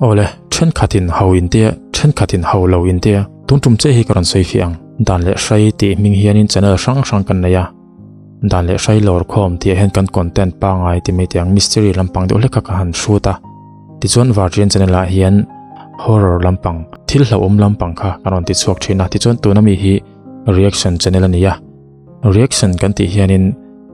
Awle, thenkhatin ho in tia, thenkhatin ho lo in tia, tun tum che hi ka rawn sawi fiah ang. Dan leh hrai tih hming hianin channel hrang hrang kan nei a, dan leh hrai lawr khawm tih ah hian kan content pangngai ti mai teh ang mystery lampang deuh hlek kha ka han hrut a. Tichuan Vartian channel ah hian horror lampang, thil hlauhawm lampang kha kan rawn ti chhuak thin a, tichuan tuna mi hi reaction channel a ni a. Reaction kan tih hianin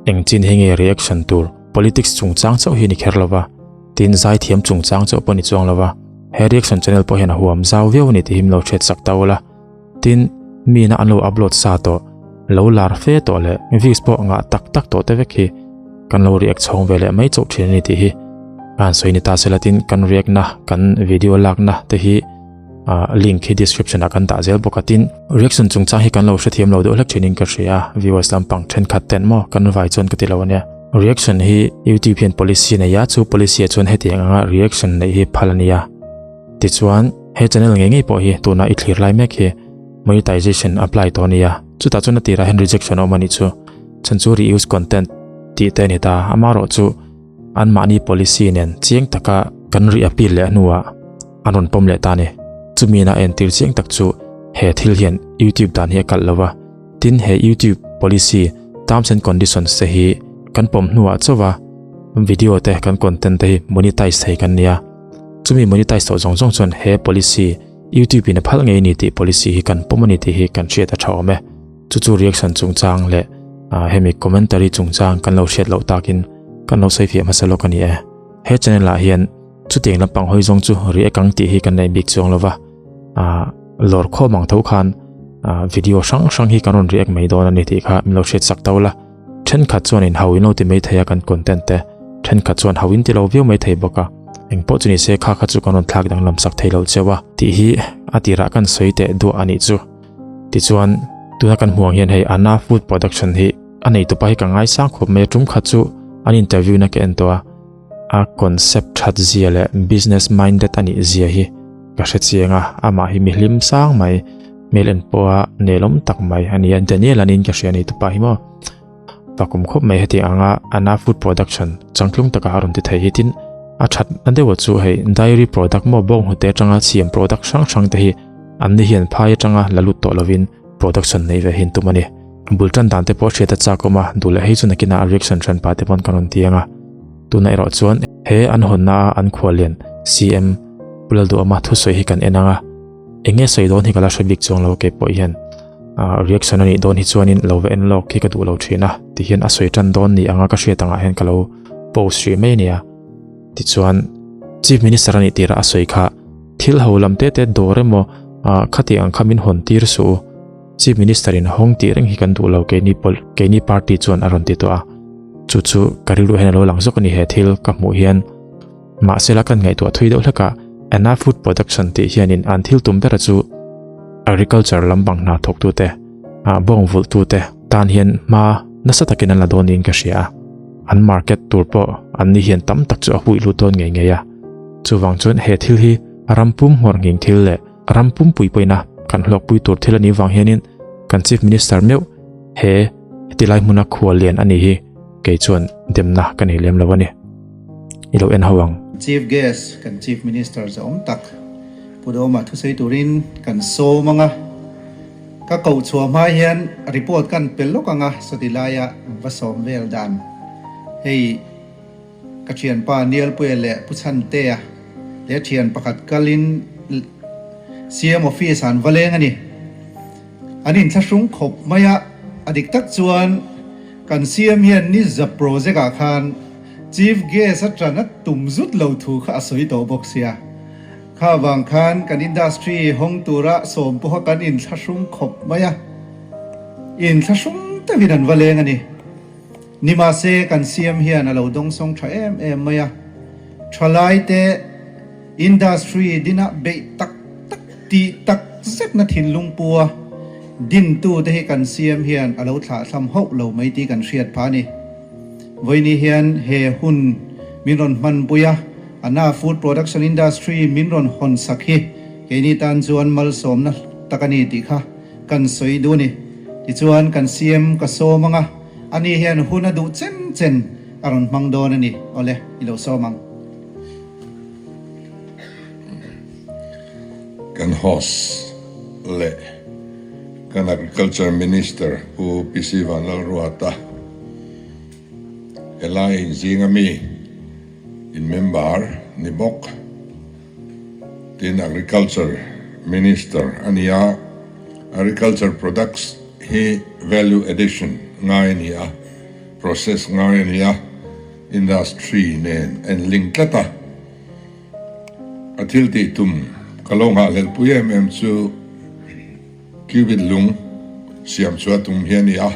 eng chin hi nge reaction tur, politics chungchang chauh hi ni kher lova, tin zaithiam chungchang chauh pawh ni chuang lova, he reaction channel pawh hian a huam zau viau a ni tih hi min lo hriat sak ta ula. Tin, mi ina an lo upload sa tawh, lo lar fe tawh leh views pawh ngah tak tak tawh te vek hi kan lo react chhawng ve leh mai chauh thin a ni tih hi ka han sawi ni ta se la tin kan react na kan video lak na te hi ah link hi description ah kan dah zel bawk a tin reaction chungchang hi kan lo hrethiam lo deuh hlek thin in ka hria a viewers lampang thenkhat ten maw kan vai chuan ka ti lo ania reaction hi youtube hian policy a nei a chu policy ah chuan hetiang anga reaction neih hi phal a nia tichuan He channel ngei ngei pawh hi tuna i thlir lai mek hi monetization apply tawh a nia. Chutah chuan a tirah hian rejection a awm a nih chu. Chhan chu reuse content tih te a ni ta. Amaherawh chu anmahni policy nen chiang taka kan re-appeal leh hnuah an rawn pawm leh ta a ni. Chumi ina a entir chiang tak chu he thil hian YouTube dan hi a kalh lo va. Tin he YouTube policy terms and conditions te hi kan pawm hnuah chauh a video te kan content te hi monetize thei kan nia. Chumi monetize tawh zawng zawng chuan he policy YouTube in a phal ngei a ni tih policy hi kan pawm a ni tih hi kan hriat a tha awm e. Chu chu reaction chungchang leh hemi commentary chungchang kan lo hriat loh takin kan lo sawi fiah hmasa lawk a ni e. He channel ah hian chutiang lampang hawi zawng chu react ang tih hi kan nei bik chuang lova, lawr khawm ang tho khan video hrang hrang hi kan rawn react mai dawn a ni tih kha min lo hriat sak tau la. Thenkhat chuan in hau in lo ti mai thei a kan content te, thenkhat chuan hau in ti lo viau mai thei bawk a, engpawh chu ni se kha kha chu kan rawn thlak danglam sak thei lo cheu a tih hi a tirah kan sawi teh duah a nih chu. Tichuan, tuna kan hmuh ang hian hei Anna Food Production hi a neitupa hi ka ngaisang khawp mai a, tum khat chu an interview na ka en tawh a, a concept that zia leh business minded a nih zia hi ka hre chiang a, amah hi mi hlim sang mai, hmel en pawha nelawm tak mai a ni a, Daniel anin ka hria a ni tupa hi maw fakum khawp mai heti anga Anna Food Production changtlung taka a rawn ti thei hi tin a that na deuh chu hei dairy product maw bawnghnute atanga siam product hrang hrang te hi an ni hian phai atanga la lut tawh lovin production nei ve hin tum a ni. Bul tan dan te pawh hriat a chak awm a, duh leh hei chu nakinah a reaction hran pah te pawn kan rawn ti ang a. Tuna erawh chuan he an hawnna a an khuallian CM Pu Lalduhawma thusawi hi kan en ang a, eng nge sawi dawn hi ka la hre bik chuang lo kei pawh hian reaction a nih dawn hi chuanin lo va en lawk hi ka duh lo thin a, tihian a sawi tan dawn ni anga ka hriat angah hian ka lo post hrih mai a nia. Tichuan Chief Minister a nih tirah a sawi kha thil ho lam te te dawr emaw khati ang kha min hawn tir suh u. Chief Minister in hawng tih reng hi kan duh lo keini pol keini party chuan a rawn ti tawh a. Chu chu ka rilru hian a lo lang zawk a ni he thil ka hmuh hian. Mahsela kan ngaihtuah thui deuh hlek a, Anna Food Production tih hianin an thil tum bera chu agriculture lampang hna thawktute, bawng vulhtute tan hian hma nasa takin an la dawn niin ka hria a. An market tur pawh an ni hian tam tak chu a huih lut dawn ngei ngei a. Chuvang chuan he thil hi ram pum nghawr nghing thil leh Ram pumpui pawhin a kan hlawkpui tur thil a nih vang hianin kan Chief Minister meuh he heti lai hmuna khual lian a nih hi kei chuan demna ka nei lem lo a ni. I lo en ho ang. Chief Guest kan Chief Minister zawm tak Pu Dawma thusawi turin kan sawm ang a, ka koh chhuah hma hian report kan pe lawk ang a, sawti laia va sawm vel dan hei Ka thianpa Nialpuia leh Pu Chhantea leh thian pakhat kalin CM office ah an va leng a ni. An inthlahrung khawp mai a, a dik tak chuan kan CM hian Nizza project ah khan Chief Guest a tan a tum zut lo thu kha a sawi tawh bawk sia. Kha vang khan kan industry hawng tura sawm pawha kan inthlahrung khawp mai a, inthlahrung takin an va leng a ni. Nimahse kan siam hian a lo dawngsawng tha em em mai a, thalaite industry dinah beih tak tak tih tak zetna thinlung pua dintute hi kan siam hian a lo thlahthlam hauh lo mai tih kan hriat phah a ni. Vawiini hian he hun min rawn hmanpui a, Anna Food Production Industry min rawn hawn sak hi keini tan chuan malsawmna tak a ni tih kha kan sawi duh a ni. Tichuan kan CM ka sawm ang a, ani hian hun a duh chen chen a rawn hmang dawn a ni. Awle, i lo sawm ang. Kan host leh kan Agriculture Minister Pu PC Vanlalruata helai inzing ami in member ni bawk. Tin Agriculture Minister a ni a, Agriculture products hi value addition ngai a ni a, process ngai a ni a, industry nen a in link tlat a. A thil tih tum ka lo nghahhlelh pui em em chu cubit lung siam chhuah tum hi a ni a.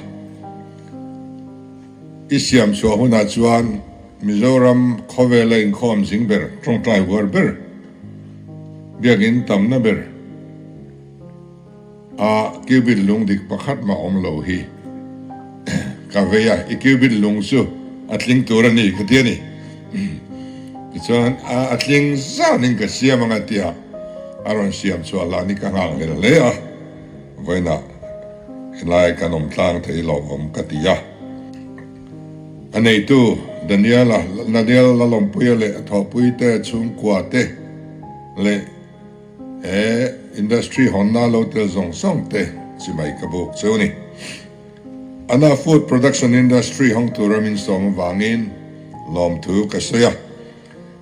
I siam chhuah hunah chuan Mizoram khawvela inkhawm zing ber, tawngtai huar ber, biakinn tamna ber a cubit lung dik pakhat mah awm lo hi ka vei a, i cubit lung chu a tling tur a ni ka ti a ni. Tichuan a tling zanin ka siam ang a tia a rawn siam chhuah lah ni ka nghak hlel hle a, vawiinah helai kan awm tlang thei lo awm ka ti a. A neitu Daniela, Daniel Lalawmpuia leh a thawhpuite chhungkua te leh he industry hawnna lo tel zawng zawng te chi mai ka buk cheu a ni. Ana food production industry hawng tura min sawm avangin lawmthu ka sawi a.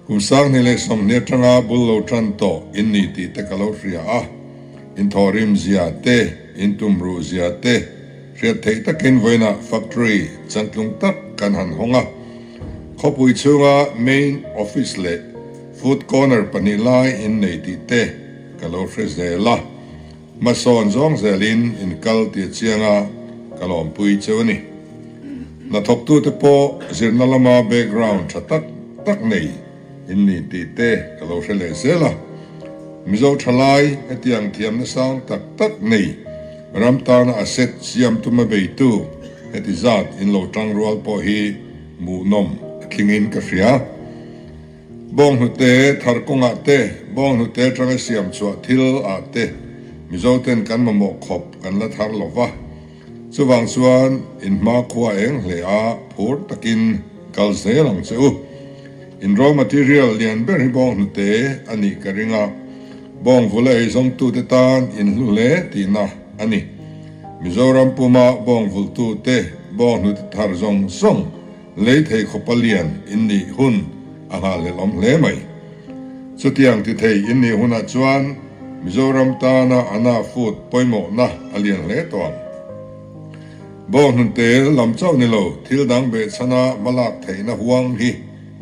Kum 2020 atanga bul lo tan tawh in ni tih te ka lo hria a, in thawhrim zia te, in tumruh zia te hriat theih takin vawiinah factory chantlung tak kan han hawng a. Khawpui chhunga main office leh food corner pahnih lai in nei tih te ka lo hre zel a, hmasawn zawng zelin in kal tih a chiang a, ka lawmpui cheu a ni. Hnathawktute pawh zirna lama background tha tak tak nei in ni tih te ka lo hre leh zel a. Mizo thalai hetiang thiamna sang tak tak nei ram tana asset siam tuma beitu heti zat in lo tang rual pawh hi hmuhnawm a tlingin ka hria. Bawnghnute thar kawngah te, bawnghnute atanga siam chhuah thil ah te Mizo ten kan mamawh khawp kan la thar lo va. Chuvang chuan in hmakhua eng hle a phur takin kal zel ang che u. In raw material lian ber hi bawng hnute a nih ka ring a, bawng vula eizawngtute tan in hlu hle tihna a ni. Mizoram puma bawng vulhtute bawng hnute thar zawng zawng lei thei khawpa lian in nih hun a nghahhlelhawm hle mai. Chutiang ti thei in nih hunah chuan Mizoram tana ana food pawimawhna a lian hle tawh ang. Bawnghnute lam chauh ni lo, thil dang behchhana hmalak theihna huang hi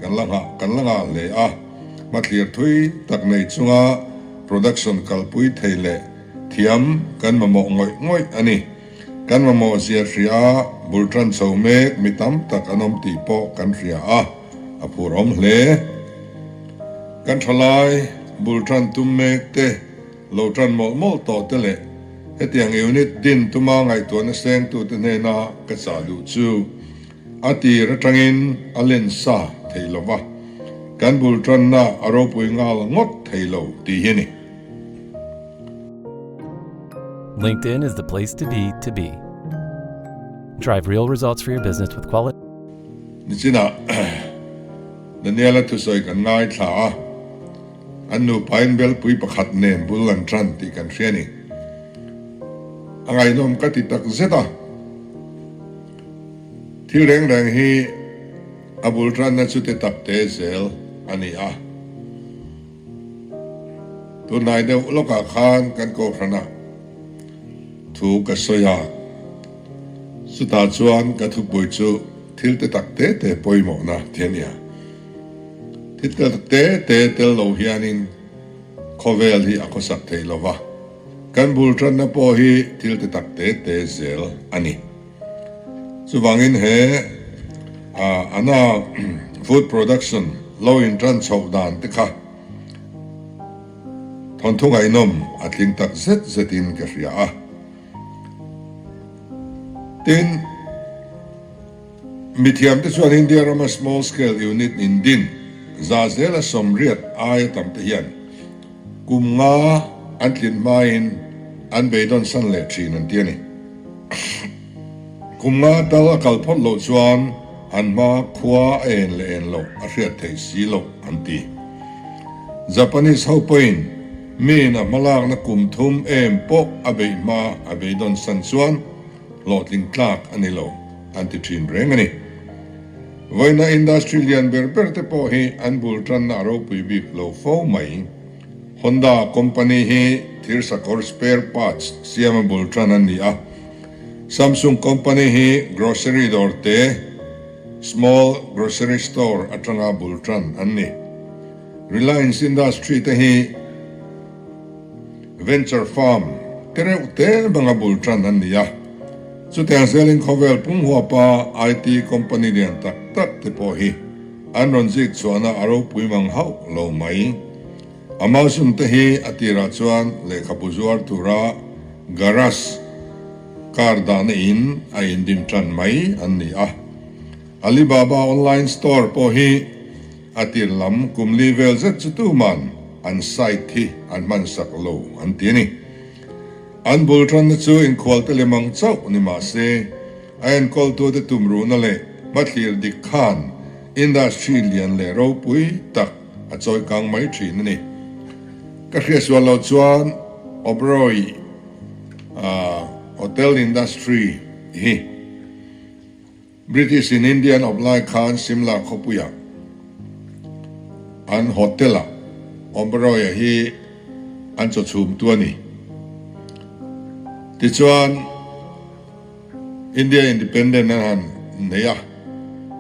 kan la nghah kan la ngah hle a, hmathlir thui tak nei chunga production kalpui thei leh thiam kan mamawh ngawih ngawih a ni. Kan mamawh zia hria a, bul tan chho mek mi tam tak an awm tih pawh kan hria a, a phurawm hle. Kan thalai bul tan tum mek te, lo tan mawlh mawlh tawh te leh hetiang unit din tuma ngaihtuahna sengtute hnena ka chah duh chu a tir atangin a len sa thei lo va, kan bul tanna a ropui nghal ngawt thei lo tih hi a ni. LinkedIn is the place to be to be. Drive real results for your business with quality. Nichinah Daniela thusawi kan ngaithla a, an nupain belpui pakhat nen bul an tan tih kan hria a ni. A ngaihnawm ka ti tak zet a, thil reng reng hi a bul tanna chu te tak te zel a ni a. Tunlai deuh lawkah khan kan kohhranah thu ka sawi a, chutah chuan ka thupui chu thil te tak te te pawimawhna tih a ni a. Thil te tak te te tel lo hianin khawvel hi a khawsak thei lo va, kan bul tanna pawh hi thil te tak te te zel a ni. Chuvangin he ana food production lo in tan chhoh dan te kha thawnthu ngaihnawm a tling tak zet zet in ka hria a. Tin, mithiam te chuan India rama small scale unit in din za zela sawmriat aia tam te hian kum nga an tlin hmain an beidawn san leh thin an ti a ni. Kum nga tal a kal phawt loh chuan an hma khua a en leh en loh a hriat theih si loh an ti. Japanese ho pawhin. Miin a hmalakna kum thum em pawh a beih hma a beidawn san chuan hlawhtling tlak a ni lo an ti thin reng a ni. Vawiina industry lian ber ber te pawh hi an bul tanna a ropui bik lo fo mai. Honda company hi thir sakawr spare parts siama bul tan an ni a. Samsung company hi grocery dawr te, small grocery store, atanga bul tan an ni. Reliance Industry te hi venture firm te reuh te banga bul tan an ni a. Chutiang zelin khawvel pum huapa IT company lian tak tak te pawh hi an rawn zik chhuahna a ropui mang hauh lo mai. Amazon te hi a tirah chuan lehkhabu zuar tura garage car dahna in a indim tan mai an ni a. Alibaba online store pawh hi a tir lam kum li vel zet chu tuman an site hi an hman sak lo an ti a ni. An bul tanna chu inkhualte lem ang chauh ni mah se, a enkawltute tumruhna leh hmathlir dik khan industry lian leh ropui tak a chawi kang mai thin a ni. Ka hriatsual loh chuan Oberoi Hotel Industry hi British in India an awp lai khan Simla khawpuiah an hotel ah Oberoi-a hi an chaw chhum tu a ni. Tichuan India Independent an han nei a,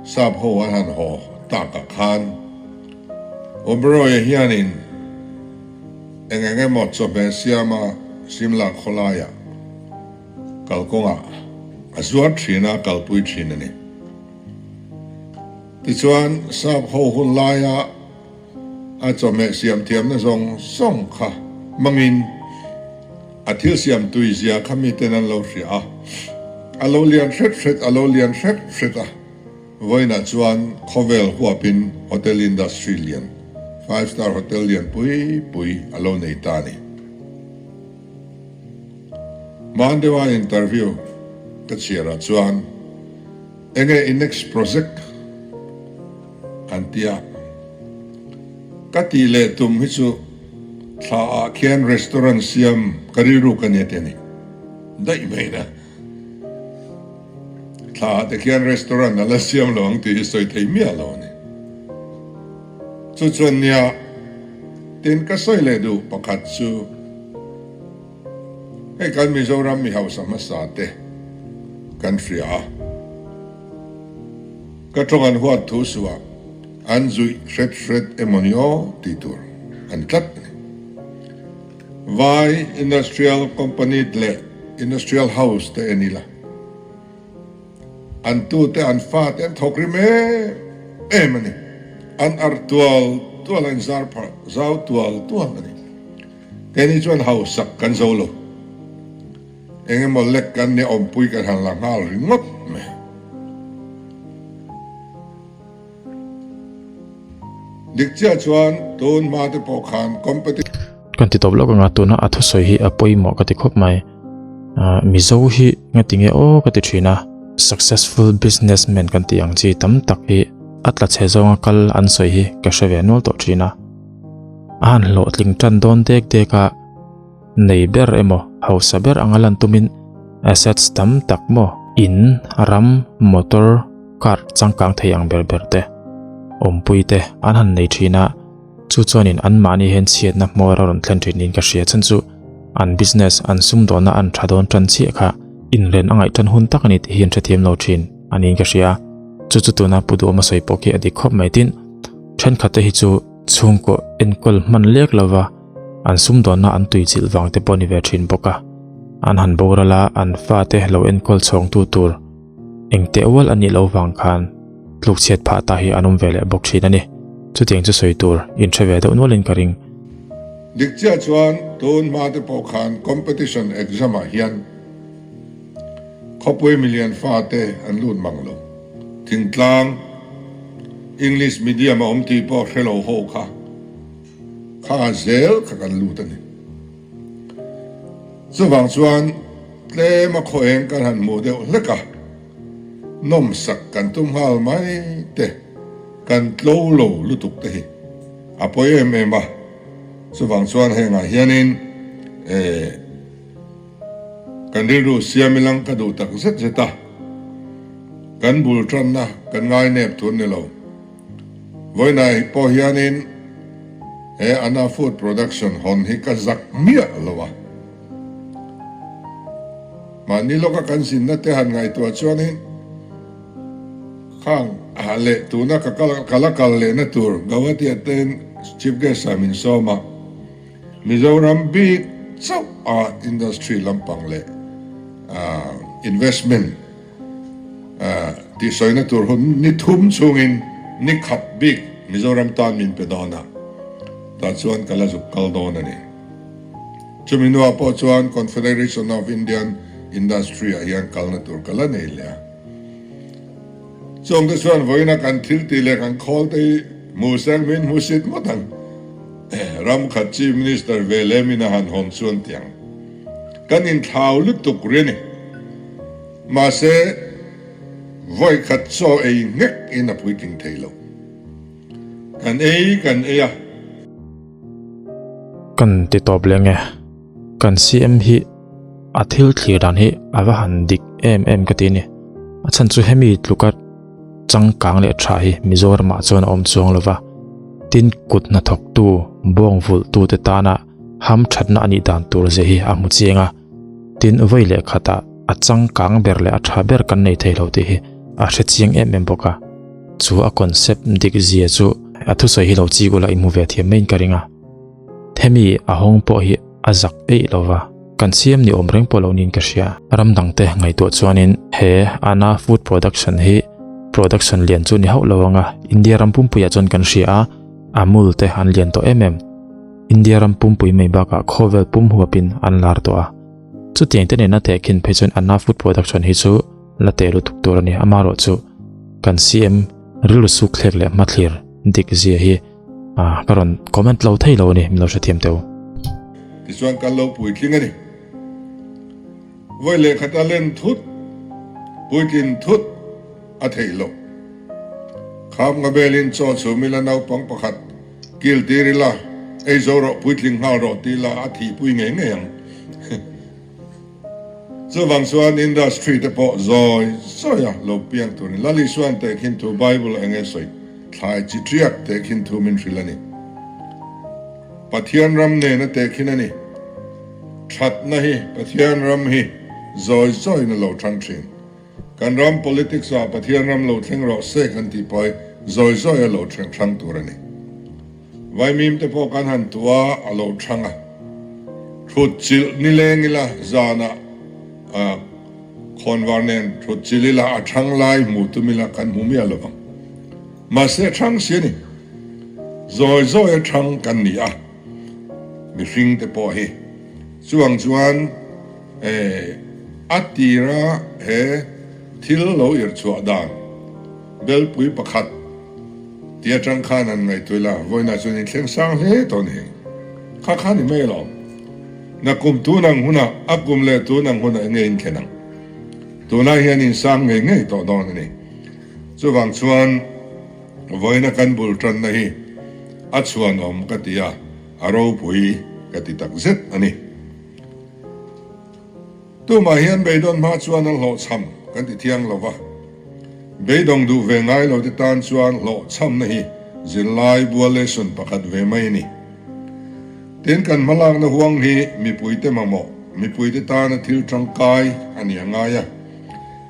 sap ho an han haw takah khan Oberoi-a hianin eng eng emaw chawhmeh siama Simla khawlaiah kalkawngah a zuar thin a, kalpui thin a ni. Tichuan sap ho hun laia a chawhmeh siam thiamna zawng zawng kha hmangin a thil siam tui zia kha miten an lo hria a, a lo lian hret hret, a lo lian hret hret a, vawiinah chuan khawvel huapin hotel industry lian, five star hotel lian pui pui a lo nei ta a ni. Hmaan deuha interview ka chhiarah chuan enge i next project? An ti a, ka tih leh tum hi chu thla ah khian restaurant siam ka rilru ka nia ti a ni daih mai na. Thla ah te khian restaurant a la siam lo ang tih hi sawi thei miah lo a ni. Chu chuan nia tin ka sawi leh duh pakhat chu hei kan Mizoram mi hausa hmasa te kan hria a. Ka tawng an huat thu suah an zuih hret hret emaw ni aw tih tur an tlat a ni. Vai Industrial Company leh Industrial House te en ila an tute an fate an thawk rim em em a ni. An ar tual tual a inzar phah zau tual tual a ni. Keini chuan hausak kan zo lo. Eng emaw lek kan nia awmpui kan han la nghal ringawt mai. Dik chiah chuan tun hma te pawh khan competition. Kan ti tawp lawk anga tuna a thusawi hi a pawimawh ka ti khawp mai. Mizo hi nga ti nge aw ka ti thin a. Successful businessman kan tih ang chi tam tak hi a tla chhe zawnga kal an sawi hi ka hre ve nual tawh thin a. A han hlawhtling tan dawn dek dek a. Nei ber emaw hausa ber anga lan tumin assets tam tak maw in, ram, motor, car changkang thei ang ber ber te, awmpui te an han nei thin a, chu chuanin anmahni hian chhiatna hmawr a rawn thlen thin niin ka hria chhan chu an business an sumdawnna an tha dawn tan chiah kha inren a ngaih tan hun tak a ni tih hi an hrethiam lo thin a niin ka hria. Chu chu tuna Pu Duhawma sawi pawh khi a dik khawp mai tin thenkhat te hi chu chhungkaw enkawl hman lek lova An sumdawnna an tuichilh vang te pawh ni ve thin bawk a, an han boral a, an fate lo enkawl chhawngtu tur engteh ual a nih loh vang khan tlukchhiat phah ta hi an awm ve leh bawk thin a ni. Chutiang chu sawi tur inhre ve deuh nualin ka ring. Dik chiah chuan tun hma te pawh khan competition exam ah hian khawpui milian fate an lut mang lo. Thingtlang English medium a awm tih pawh hre lo ho kha. Kha zel kha kan lut a ni. Chuvang chuan tlema khaw eng kan han hmuh deuh hlek a, nawmsak kan tum nghal mai te, kan tlo lo lutuk te hi a pawi em em a. Chuvang chuan hengah hianin eh kan rilru siam ilang ka duh tak zet zet a, kan bul tanna kan ngai nep tur ni lo. Vawiinah pawh hianin he Anna Food Production hawn hi ka zak miah lo a. Mahni lawka kan zinna te han ngaihtuah chuanin khang leh tuna ka ka la kal lehna tur Guwahati ah ten Chief Guest ah min sawm a, Mizoram bik chauh a industry lampang leh investment tihsawina tur hun ni thum chhungin ni khat bik Mizoram tan min pe dawn a, tah chuan ka la zuk kal dawn a ni. Chumi hnuah pawh chuan Confederation of Indian Industry ah hian kalna tur ka la nei leh a. Chungte chuan vawiina kan thil tih leh kan khawl te hi hmu seng min hmu sit ngawt ang. Ram khat Chief Minister ve lem in a han hawn chuan tiang kan inthlau lutuk ri a ni. Mahse, vawi khat chaw ei nghek in a puitling thei lo. Kan ei kan ei a. Kan ti tawp leng e. Kan CM hi a thil thlir dan hi a va han dik em em ka ti a ni. A chhan chu hemi tluka changkang leh tha hi Mizoram ah chuan a awm chuang lo va. Tin kut hnathawktu bawng vulhtu te tana ham thatna a nih dan tur zia hi a hmu chiang a. Tin vawi leh khatah a changkang ber leh a tha ber kan nei thei lo tih hi a hre chiang em em bawk a. Chu a concept dik zia chu a thusawi hi lo chik ula i hmu ve thiam maiin ka ring a. Hemi a hawng pawh hi a zak eih lo va, kan siam ni awm reng pawh lo niin ka hria. Ram dangte ngaihtuah chuanin he Ana Food Production hi production lian chu ni hauh lo anga India ram pumpuiah chuan kan hria a, Amul te an lian tawh em em. India ram pumpui mai bakah khawvel pum huapin an lar tawh a. Chutiang te nena tehkhin phei chuan Anna Food Production hi chu la teh lutuk tur a ni. Amaherawh chu kan CM rilru suk thlek leh hmathlir dik zia hi ka rawn comment lo thei lo a ni, min lo hrethiam teh u. Tichuan kan lo puitling a ni. Vawi lehkhat a len thut, puitlin thut a theih loh. Kham nga velin chaw chhum ila naupang pakhat Kil tir ila, ei zo rawh, puitling nghal rawh ti ila a thihpui ngei ngei ang. Chuvang chuan industry te pawh zawi zawi a lo piang tur ni. Lal Isuan tehkhin thu Bible eng nge sawi thlai chi tiak tehkhin thu min hrilh a ni. Pathian ram nena tehkhin a ni. Thatna hi Pathian ram hi zawi zawiin a lo thang thin. Kan ram politics ah Pathian ram lo thleng rawh se kan tih pawh hi zawi zawi a lo thleng hrang tur a ni. Vaimim te pawh kan han tuah a, a lo thang a. Thut chilh nileng ila zanah khawnvar nen thut chilh ila a thang lai hmu tum ila kan hmu miah lo vang. Mahse a thang si a ni. Zawi zawi a thang kan ni a, mihring te pawh hi. Chuang chuan E, a tira he thil lo irchhuah dan belpui pakhat ti atang khan an ngaihtuah ila, vawiinah chuan in thleng sang hle tawh a ni. Kha kha ni mai alawm. Nakum tun ang hunah, a kum leh tun ang hunah enge in thlen ang? Tunah hian in sang ngei ngei tawh dawn a ni. Chuvang chuan vawiina kan bul tanna hi a chhuanawm ka ti a, a ropui ka ti takzet a ni. Tumah hian beidawn hma chuan an hlawhchham kan ti thiang lo va, beidawng duh ve ngai lo te tan chuan hlawhchhamna hi zirlai bual lesson pakhat ve mai a ni. Tin, kan hmalakna huang hi mipuite mamawh, mipuite tana thil tangkai a ni a ngai a,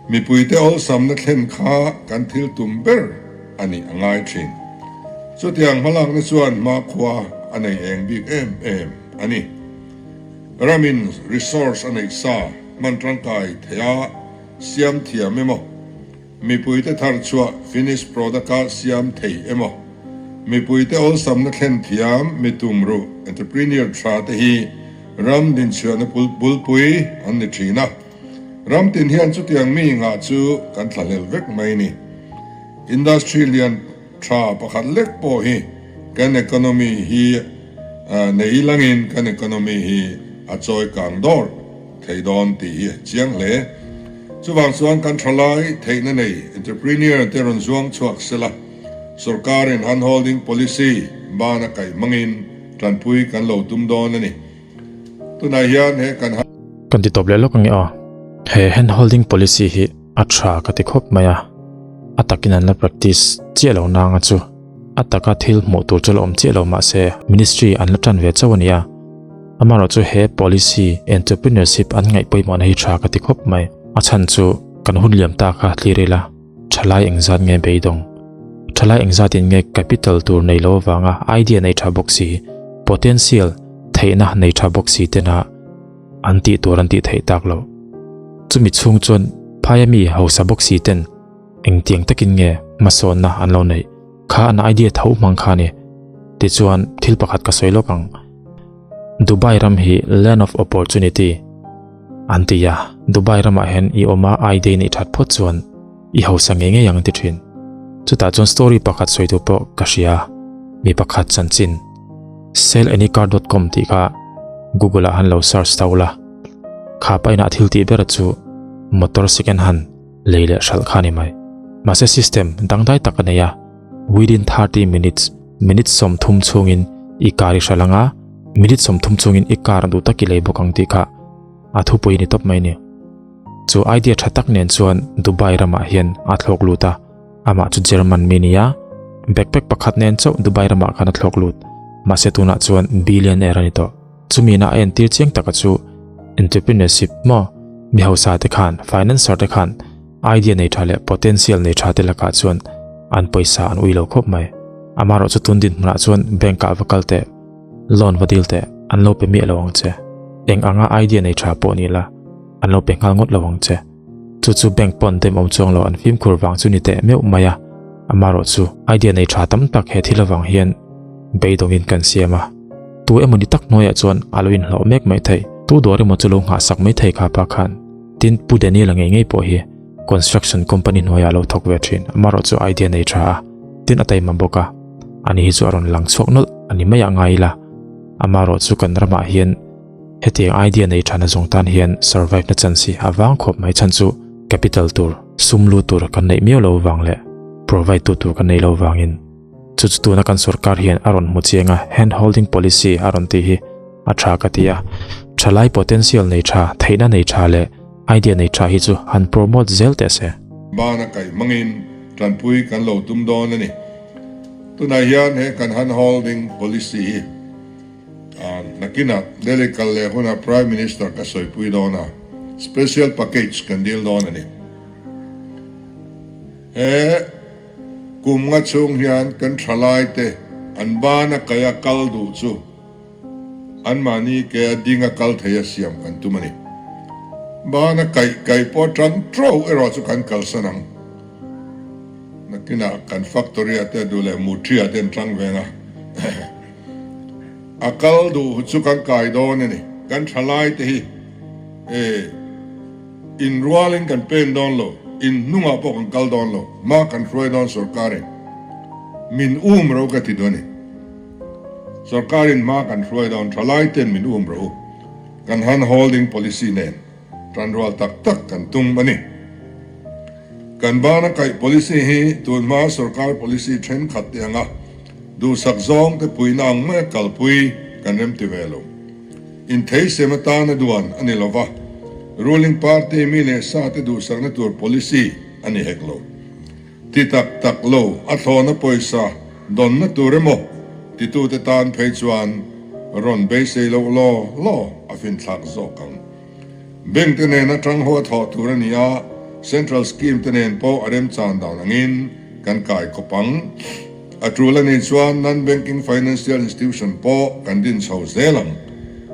mipuite awlsamna thlen kha kan thil tum ber a nih a ngai thin. Chutiang hmalakna chuan hmakhua a nei eng bik em em a ni. Ramin resource a neih sa hman tangkai theih a siam thiam emaw, mipuite thar chhuah finished product a siam thei emaw, mipuite awlsamna thlen thiam mi tumruh entrepreneur tha te hi ram dinchhuahna bulpui an ni thin a. Ram tin hian chutiang mi ngah chu kan thlahlel vek mai ni. Industry lian Tha pakhat lek pawh hi kan economy hi nei langin kan economy hi a chawi kang dawr thei dawn tih hi a chiang hle. Chuvang chuan kan thalai theihna nei entrepreneur te rawn zuang chhuak sela, sorkarin handholding policy ban a kaih hmangin Tanpui kan lo tum dawn a ni. Tunah hian he kan. Kan ti tawp leh lawk ange aw. He hand holding policy hi a tha ka ti khawp mai a, a takin an la practice chiah lo nanga chu a taka thil hmuh tur chu la awm chiah lo mahse ministry an la tan ve chauh a ni a. Amaherawhchu he policy entrepreneurship an ngaih pawimawhna hi tha ka ti khawp mai. A chhan chu kan hun liam ta kha thlir ila. Thalai engzat nge beidawng? Thalai engzatin nge capital tur nei lo avanga idea nei tha bawk si, potential, theihna nei tha bawk si tena an tih tur an tih theih tak loh? Chumi chhung chuan phaia mi hausa bawk si ten engtiang takin nge hmasawnna an lo neih? Kha an idea tho hmang kha a ni. Tichuan thil pakhat ka sawi lawk ang. Dubai ram hi land of opportunity an ti a, Dubai ramah hian i awm a idea neih that phawt chuan i hausa ngei ngei ang an ti thin. Chutah chuan story pakhat sawi tur pawh ka hria, mi pakhat chanchin sellanycar dot com tih kha Google ah han lo search tho la, kha painah thil tih ber chu motor second hand lei leh hralh kha a ni mai. Mahse system dangdai tak a nei a, within 30 minutes Minute 30 chhungin i car i hral anga, minute 30 chhungin i car duh tak i lei bawk ang tih kha a thupui a ni tawp mai ni. Chu idea tha tak nen chuan Dubai ramah hian a thlawk lut a, amah chu German mi nia, backpack pakhat nen chauh Dubai ramah khan a thlawk lut, mahse tunah chuan billionaire a ni tawh. Chumi na a entir chiang taka chu entrepreneurship maw mi hausa te khan financer te khan idea nei tha leh potential nei tha te lakah chuan an pawisa an ui lo khawp mai. Amaherawh chu tun dinhmunah chuan bank ah va kal teh, loan va dil teh an lo pe miah lo ang che. Eng anga idea nei tha pawh ni la an lo pe nghal ngawt lo ang che. Chu chu bank pawn dem awm chuang lo an fimkhur vang chu ni teh meuh mai a. Amaherawh chu idea nei tha tam tak he thil avang hian beidawngin kan siam a. Tu emaw ni tak hnuaiah chuan a lo inhlauh mek mai thei. Tu dawr emaw chu lo nghahsak mai thei kha pa khan. Tin, Pu Daniel-a ngei ngei pawh hi construction company hnuaiah a lo thawk ve thin. Amaherawh chu idea nei tha a, tin a taima bawk a. Ani hi chu a rawn lang chhuak nawlh a ni mai ah ngai ila. Amaherawh chu kan ramah hian hetiang idea nei tha na zawng tan hian survive na chance hi a vang khawp mai chhan chu capital tur, sum lu tur kan neih miau lo vang leh provide tu tur kan nei lo vangin. Chu chu tuna kan sorkar hian a rawn hmu chiang a, hand holding policy a rawn tih hi a tha ka ti a. Thalai potential nei tha, theihna nei tha leh idea nei tha hi chu han promote zel teh se. Bana kaih hmangin tanpui kan lo tum dawn a ni. Tunah hian he kan hand holding policy hi nakinah Delhi kal leh hunah Prime Minister ka sawipui dawn a, special package kan dil dawn a ni. He. Kum nga chhung hian kan thalaite an bana kaia kal duh chu anmahni ke a ding a kal thei a siam kan tum a ni. Bana kaih kaih pawh tan tro erawh chu kan kalsan ang. Nakinah kan factory ah te duh leh mutri ah te an tang veng a. A kal duh chu kan kai dawn a ni. Kan thalaite hi e. Inrualin kan pen dawn lo, in hnungah pawh kan kal dawn lo, hma kan hruai dawn sorkarin min um ro ka ti duh a ni. Sorkarin hma kan hruai dawn, thalai ten min um ro u, kan hand holding policy nen tanrual tak tak kan tum a ni. Kan bana kaih policy hi tunhma sorkar policy thenkhat te anga duhsak zawng te puihna ang maia kalpui kan remti ve lo. Intheisem atana duan a ni lova, ruling party mi leh sa te duhsakna tur policy a ni hek lo. Ti tak tak lo a thlawhna pawisa dawnna tur emaw titute tan phei chuan rawn beisei loh law law a finthlak zawk ang. Bank te nen atang ho a thawh tur a ni a, central scheme te nen pawh a remchan dan angin kan kai khawp ang. A tul a nih chuan non-banking financial institution pawh kan din chho zel ang.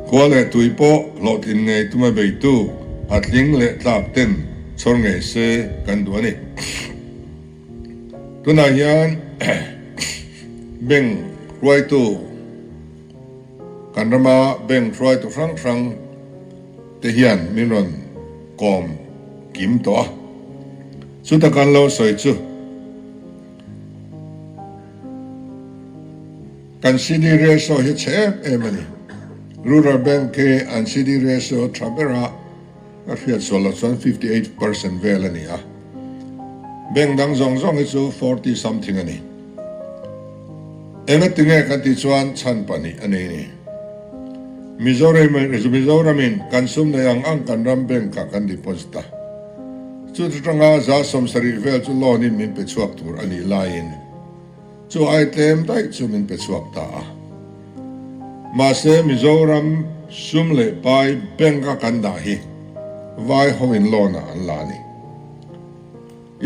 Khua leh tui pawh hlawhtlin ngei tuma beitu a tling leh tlak ten chhawr ngei se kan duh a ni. Tunah hian bank hruaitu kan rama bank hruaitu hrang hrang te hian min rawn kawm kim tawh a. Chuta kan lo sawi chu. Kan CD ratio hi chhe em em a ni. Rural Bank hi an CD ratio tha bera ka hriat sual loh chuan 58% vel a ni a. Bank dang zawng zawng hi chu 40 something a ni. Engatinge kan tih chuan chhan pahnih a nei ni. Mizoram Mizoramin kan sum nei ang ang kan ram bank ah kan deposit a. Chu atanga 70% vel chu loan in min pe chhuak tur a nih laiin chu ai tlem daih chu min pe chhuak ta a. Mahse Mizoram sum leh pai bank a kan dah hi vai ho in loan ah an la a ni.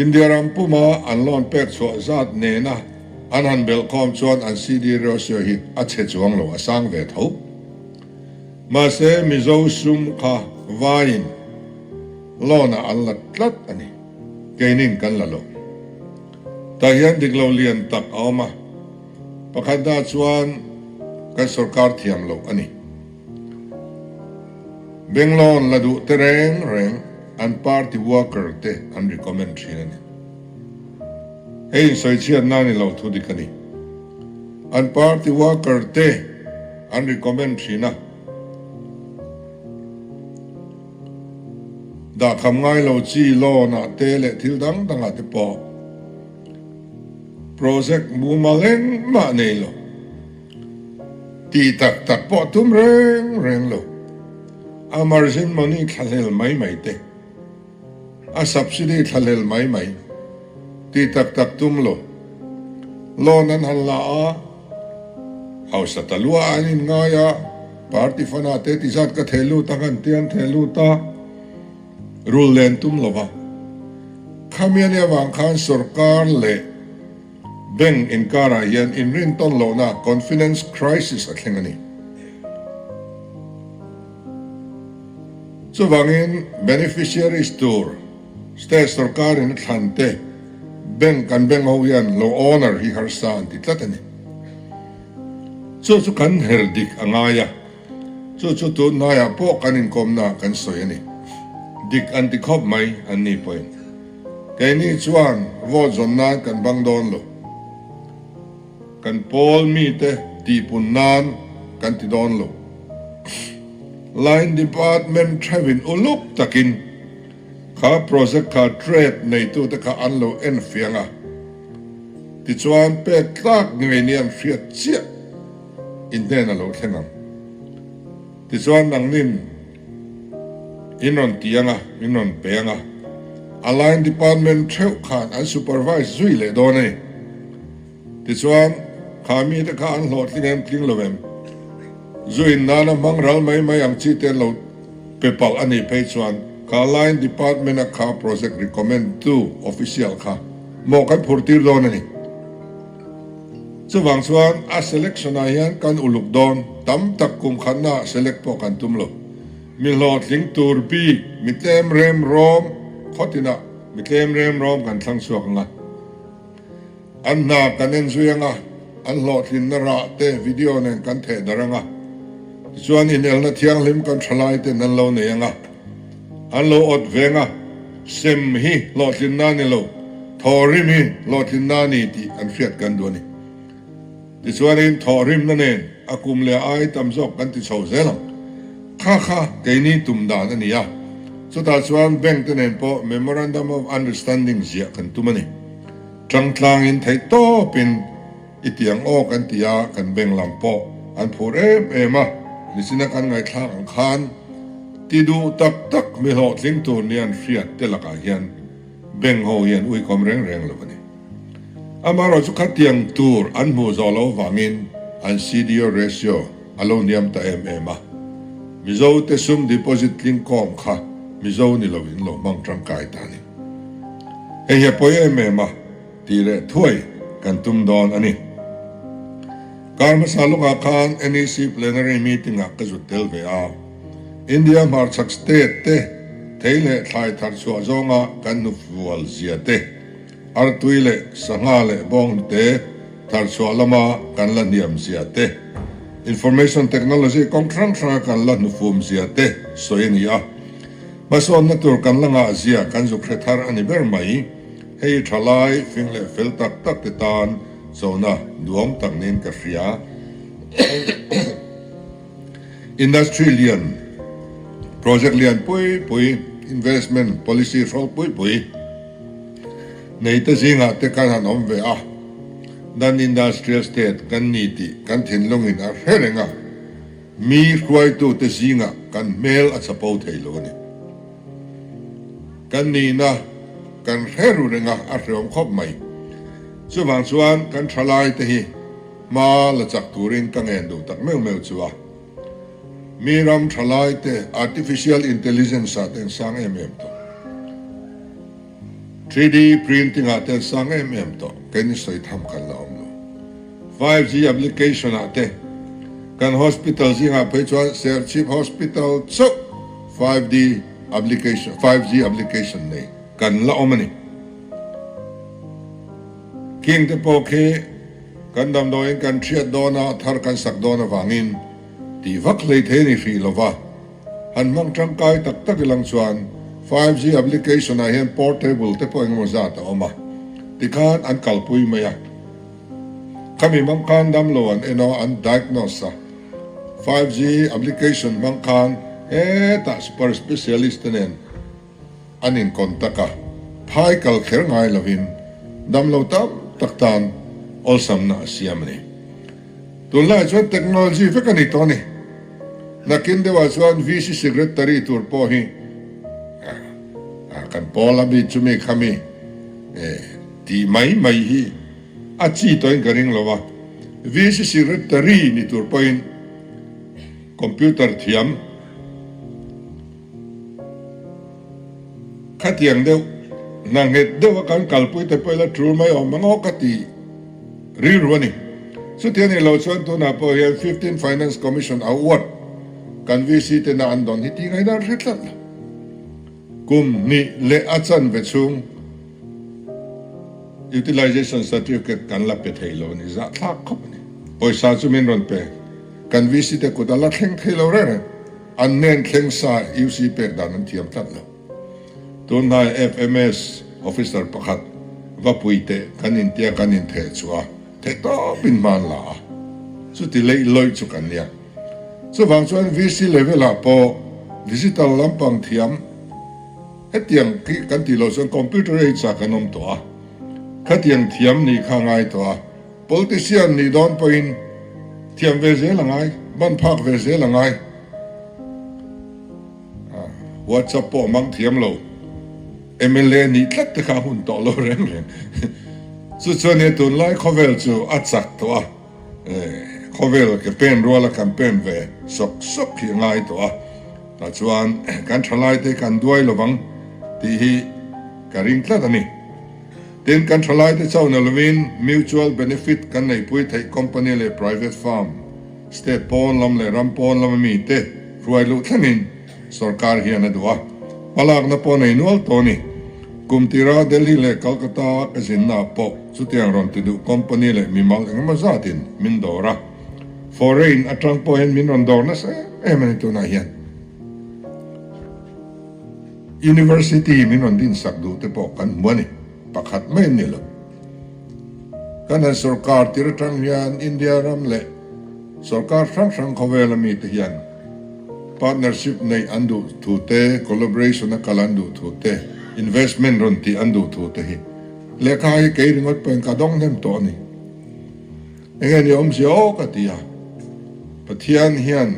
India ram puma an loan pek chhuah zat nena an han belhkhawm chuan an CD ratio hi a chhe chuang lo, a sang ve tho. Mahse Mizo sum kha vaiin loan ah an la tlat a ni, keinin kan la lo. Tah hian dik lo lian tak a awm a, pakhat dah chuan kan sorkar thiam loh a ni. Bank loan la duh te reng reng an party worker te an recommend thin a ni. Hei insawi chhiatna a ni lo thu dik a ni. An party worker te an recommend thin a. Dahkham ngai lo chi loan ah te leh thil dang dang ah te pawh project mumal engmah nei lo. Tih tak tak pawh tum reng reng lo. A margin money thlahlel mai mai te, a subsidy thlahlel mai mai, tih tak tak tum lo. Loan an han la a, hausa ta lua an inngai a, party fund ah te ti zat ka theh lut ang an ti an theh lut a, rul len tum lo va. Khami a nih avang khan sorkar leh Bank inkarah hian inrintawn lohna, confidence crisis, a thleng a ni. Chuvangin beneficiaries tur state sorkarin a thlan te bank kan bank ho hian lo owner hi harsa an ti tlat a ni. Chu chu kan her dik a ngai a, chu chu tun hnaiah pawh kan inkawmna kan sawi a ni. Dik an ti khawp mai an ni pawhin. Keini chuan vote zawn nan kan bang dawn lo. Kan pawl mite tihpun nan kan ti dawn lo. Line department theuhin uluk takin kha project kha trade neitute kha an lo en fiang a, tichuan pek tlak ngei ni an hriat chiah in hnen a lo thleng ang. Tichuan nangnin In rawn ti anga, min rawn pe anga, a line department theuh khan an supervise zui leh dawn a ni. Tichuan, kha mite kha an hlawhtling em tling lo em? Zuin nana hmang ral mai mai ang chi te an lo pe palh a nih phei chuan kha line department a kha project recommend tu official kha maw kan phur tir dawn a ni. Chuvang chuan a selection ah hian kan uluk dawn tam tak kum khatna ah select pawh kan tum lo. Mi hlawhtling tur bik mi tlem rem rawm khawtinah mi tlem rem rawm kan thlang chhuak ang a. An hna kan en zui ang a, an hlawhtlinna rah te video nen kan theh darh ang a. Tichuan inelna thianghlim kan thalai ten an lo nei ang a. An lo awt veng a, sem hi hlawhtlinna a ni lo, thawhrim hi hlawhtlinna a ni tih an hriat kan duh a ni. Tichuanin thawhrimna nen a kum leh ai tam zawk kan ti chho zel ang. Kha kha keini tum dan a ni a, chutah chuan bank te nen pawh Memorandum of Understanding ziah kan tum a ni. Tangtlangin theihtawpin I tiang aw kan ti a, kan beng lam pawh an phur em em a, nichina kan ngaihthlak ang khan ti duh tak tak mi hlawhtling tur nia an hriat te lakah hian beng ho hi an uikawm reng reng lo a ni. Amaherawh chu khatiang tur an hmuh zawh loh vangin an CDO ratio a lo hniam ta em em a, Mizo te sum deposit tling kawm kha Mizo ni loin lo hmang tangkai ta a ni. Hei hi a pawi em em a. Tih leh thuai kan tum dawn a ni. Kar hmasa lawkah khan NEC plenary meeting ah ka zut tel ve a. India hmarchhak state te thei leh thlai thar chhuah zawnga kan hnufual zia te, artui leh sangha leh bawnghnute thar chhuah lama kan la hniam zia te, information technology kawng hrang hranga kan la hnufum zia te sawi a ni a. Hmasawnna tur kan la ngah zia kan zuk hre thar a ni ber mai. Hei thalai fing leh fel tak tak te tan chona duhawm tak niin ka hria. Industry lian, project lian pui pui, investment policy hrawl pui pui nei te zingah te khan han awm ve a. Non-Industrial State kan ni tih kan thinlungin a hre reng a, mi hruaitute zingah kan hmel a chapo thei lo a ni. Kan nihna kan hre ru reng a, a hreawm khawp mai. Chuvang chuan kan thalaite hi hma la chak turin ka ngen duh tak meuh meuh chu a. Mi ram thalaite Artificial Intelligence ah te an sang em em tawh. 3D printing ah te an sang em em tawh. Keini sawi tham kan la awm lo. 5G application ah te kan hospital zingah phei chuan Serchhip Hospital chauh 5D application 5G application nei kan la awm a ni. King te pawh khi kan damdawiin kan hriat dawn a, thar kan sak dawn avangin tih vak hlei thei a ni hrih lo va. Han hmang tangkai tak tak ilang chuan 5G application ah hian portable te pawh engemaw zat a awm a, tikhan an kalpui mai a. Khami hmang khan damlo an en a, an diagnose a. 5G application hmang khan hetah super specialist te nen An in contact a, phai kal kher ngai lovin damlo tam tak tan awlsamna a siam a ni. Tunlaiah chuan technology vek a ni tawh a ni. Nakin deuhah chuan VC Secretary tur pawh hi kan pawl a mi chumi khami tih mai mai hi a chi tawhin ka ring lo a, VC Secretary ni tur pawhin computer thiam, Khatiang deuh, hna nghet deuh a kan kalpui te pawh ila tul mai awm ang aw ka ti rilru a ni. Chuti a nih loh chuan tunah pawh hian Fifteen Finance Commission Award kan VC tena an dawn hi tih ngaihdan hre tlat lo. Kum hnih leh a chanve chhung Utilization Certificate kan la pe thei lo a ni, zahthlak khawp a ni. Pawisa chu min rawn pe, kan VC te kut a la thleng thei lo reng reng. An hnen thleng sa UC pek dan an thiam tlat lo. Tunhnai FMS officer pakhat va pui teh kan intia kan intheh chu a theih tawpin hman la a, chuti leih lawih chu kan nia. Chuvang chuan VC level ah pawh digital lampang thiam hetiang khi kan tih loh chuan computer age ah kan awm tawh a, khatiang thiam nih kha a ngai tawh a. Politician nih dawn pawhin thiam ve zel a ngai, ban phak ve zel a ngai. WhatsApp pawh mang thiam lo, mla nih tlat te kha a hun tawh lo reng reng. Chu chuan he tunlai khawvel chu a chak tawh a, khawvel ke pen ruala kan pen ve sawk sawk hi a ngai tawh a, tah chuan kan thalai te kan duai lovang tih hi ka ring tlat a ni. Tin, kan thalaite chauh na lovin mutual benefit kan neihpui theih company leh private firm, state pawn lam leh ram pawn lama mite hruai luh thlengin sorkar hian a duh a, hmalakna pawh nei nual tawh a ni. Kum tira Delhi leh Calcutta ka zinna ah pawh chutiang rawn ti duh company leh mimal engemaw zatin min dawr a, foreign atang pawh hian min rawn dawr nasa em em a ni tunah hian. University min rawn dinsak duh te pawh kan hmu a ni, pakhat mai an ni lo. Kan han sorkar tir atang hian India ram leh sorkar hrang hrang khawvela mite hian partnership neih an duh thu te, collaboration a kal an duh thu te, investment rawn tih an duh thu te hi lehkha hi kei ringawt pawhin ka dawng hnem tawh a ni. Enge ni awmzia aw ka ti a, Pathian hian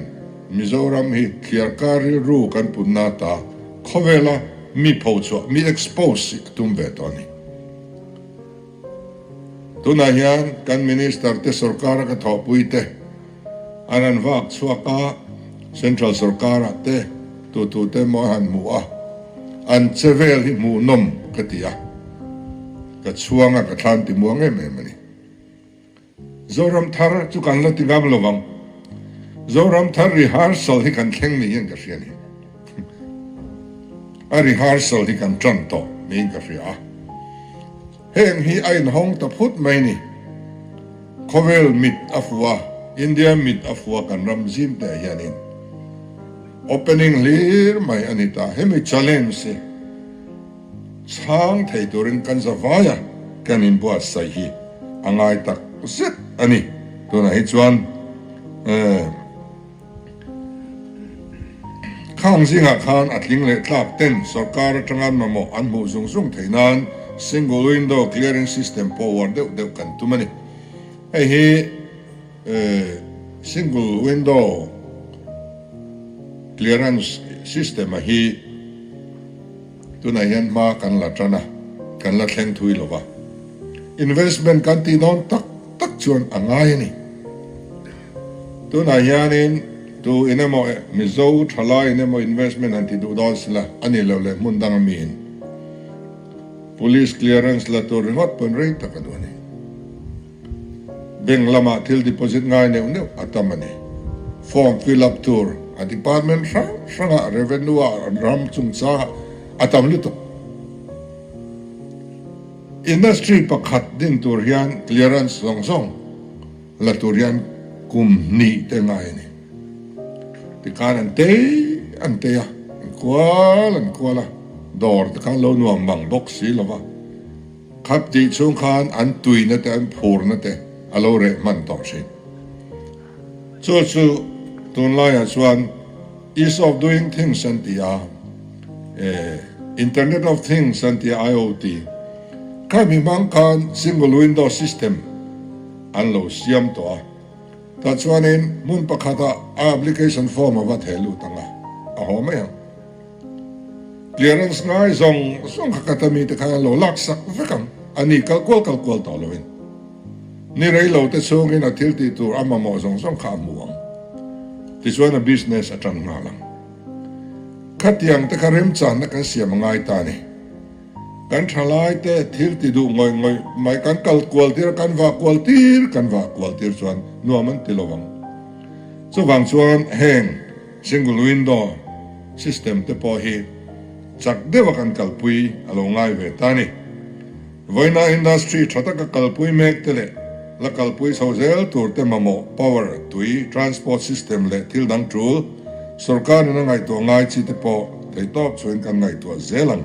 Mizoram hi thliarkar rilru kan putna ta khawvela mi phochhuah, mi expose hi a tum ve tawh a ni. Tunah hian kan Minister te sorkara ka thawhpui te an han vak chhuak a, Central sorkarah te tutu te maw an han hmu a, an che vel hi hmuhnawm ka ti a, ka chhuang a, ka thlan ti muang em em a ni. Zoram thar chu kan la ti ngam lo vang. Zoram thar rehearsal hi kan thleng niin ka hria ni. A rehearsal hi kan tan tawh niin ka hria a. Heng hi a inhawng ta phut mai ni. Khawvel mit a fu a, India mit a fu a kan ram zim teh hianin opening hlir mai a ni ta. Hemi challenge hi. Chhang thei turin kan za vai a, kan inbuatsaih hi a ngai tak zet a ni. Tunah hi chuan khang zingah khan a tling leh tlak ten sorkar atanga mamawh an hmuh zung zung theih nan single window clearing system pawh uar deuh deuh kan tum a ni. Hei hi single window clearance system a hi tunah hian hma kan la tan a, kan la thleng thui lo va. Investment kan tih dawn tak tak chuan a ngai a ni. Tunah hianin tu in emaw Mizo thalai in emaw investment han ti duh dawn sila a nih loh leh hmun danga miin Police clearance la tur ringawt pawn rei tak a duh a ni. Bank lamah thil deposit ngai neuh neuh a tam a ni. Form fill up tur a department hrang hrangah revenue ah ram chungchangah a tam lutuk. Industry pakhat din tur hian clearance zawng zawng la tur hian kum hnih te ngai a ni. Tikhan an tei an tei a, an kual an kual a, dawr te khan lo nuam mang bawk si lo va. Khap tih chhung khan an tuina te an phurna te a lo reh hman tawh thin. Chu chu tunlaiah chuan Ease of Doing Things an ti a, Internet of Things an ti a, IoT. Kha mi hmang khan Single Window System an lo siam tawh a. Tah chuanin hmun pakhatah a application form a va theh lut ang a, a haw mai ang. Clearance ngai zawng zawng kha ka ta mite khan an lo lak sak vek ang, a ni kal kual kal kual tawh loin. Ni rei lo te chhungin a thil tih tur a mamawh zawng zawng kha a hmu ang. Tichuan a business a tan nghal ang. Khatiang te kha remchanna kan siam a ngai ta a ni. Kan thalai te thil ti duh ngawih ngawih mai kan kal kual tir a, kan vah kual tir kan vah kual tir chuan nuam an ti lo ang. Chuvang chuan heng single window system te pawh hi chak deuha kan kalpui a lo ngai ve ta a ni. Vawiina industry tha taka kalpui mek te leh la kalpui chho zel tur te mamawh power, tui, transport system leh thil dang tul sorkarin a ngaihtuah ngai chi te pawh theihtawp chuan kan ngaihtuah zel ang.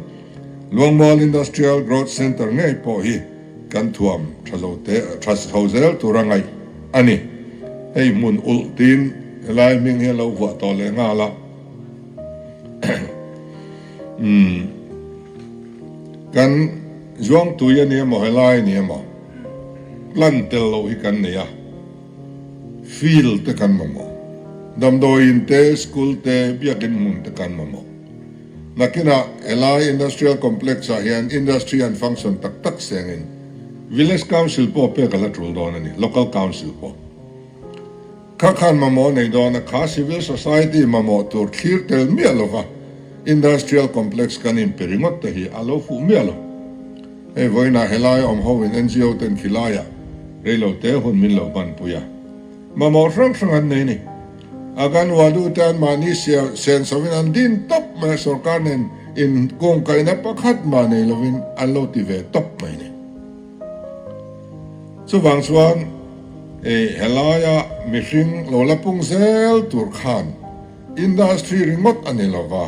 Luangmual Industrial Growth Centre ngei pawh hi kan thuam tha zo te tha chho zel tur a ngaih a ni. Hei hmun ulh tin helai hming hi a lo vuah tawh leh nghal a. Umm. Kan zuangtui a ni emaw helai a ni emaw plan tel loh hi kan nei a, field te kan mamawh, damdawiin te, school te, biakin hmun te kan mamawh. Nakinah helai industrial complex ah hian industry an function tak tak sengin village council pawh pek a la tul dawn a ni, local council pawh. Kha khan mamawh nei dawn a, kha civil society mamawh tur thlir tel miah lova industrial complex kan inpe ringawt te hi a lo fuh miah lo. Hei vawiinah helai awm ho in NGO ten khilaiah reilo te hun min lo hmanpui a, mamawh hrang hrang an nei ni. Aganwadu te an mahni sen sovin an din tawp mai a, sorkar nen in kungkaihna pakhat mah nei lovin an lo ti ve tawp mai ni. Chuvang chuan helaia mihring lo la pung zel tur khan industry ringawt a ni lova,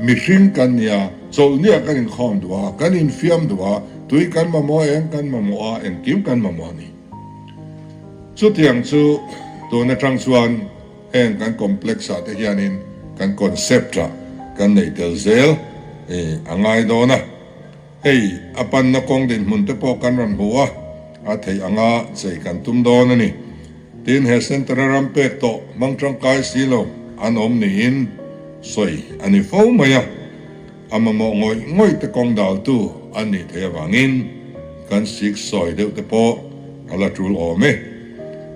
mihring kan nia, chawlhniah kan inkhawm duh a, kan infiam duh a, tui kan mamawh a, eng kan mamawh a, engkim kan mamawh a ni. Chutiang chu tun atang chuan heng kan complex ah te hianin kan concept ah kan neih tel zel a ngai dawn a. Hei, a panna kawng dinhmun te pawh kan rawn hmu a, a theih anga chei kan tum dawn a ni. Tin, he centre a ram pek tawh hmang tangkai si lo an awm niin sawi a ni fo mai a, a mamawh ngawih ngawih te kawng daltu an nih theih avangin kan sik sawi deuh te pawh a la tul awm e.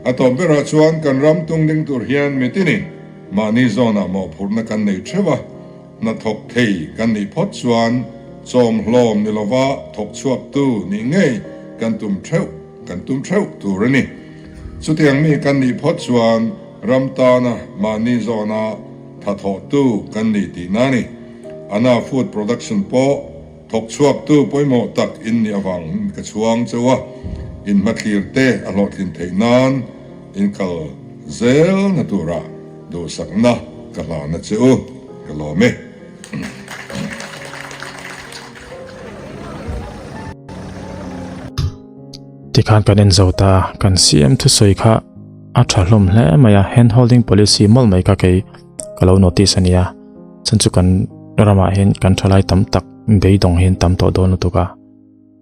A tawp berah chuan kan ram tung ding tur hian mitinin mahni zawnah mawhphurhna kan nei theuh a, Hnathawk thei kan nih phawt chuan chawmhlawm ni lova thawk chhuaktu nih ngei kan tum theuh kan tum theuh tur a ni. Chutiang mi kan nih phawt chuan ram tana mahni zawna thathawhtu kan ni tihna a ni. Ana food production pawh thawk chhuaktu pawimawh tak in nih avang ka chhuang cheu a, in hmathlir te a hlawhtlin theih nan in kal zel na tura duhsakna ka hlana che u, ka lawm e. Tikhan kan en zo ta, kan CM thusawi kha a tha hlawm hle mai a, hand holding policy mawlh mai kha kei ka lo notice a nia. Chhan chu kan ramah hian kan thalai tam tak beidawng hian tam tawh dawn lutuk a,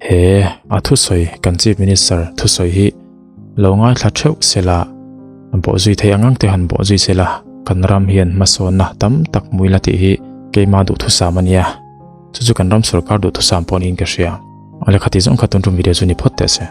he a thusawi kan chief minister thusawi hi. Lo ngaithla theuh sela, bawhzui thei ang ang te han bawhzui sela, kan ram hian hmasawnna tam tak hmu ila tih hi keima duhthusam a nia. Chu chu kan ram sorkar duhthusam pawh niin ka hria. A lehkha tih zawng kha tun tum video chu ni phawt teh se.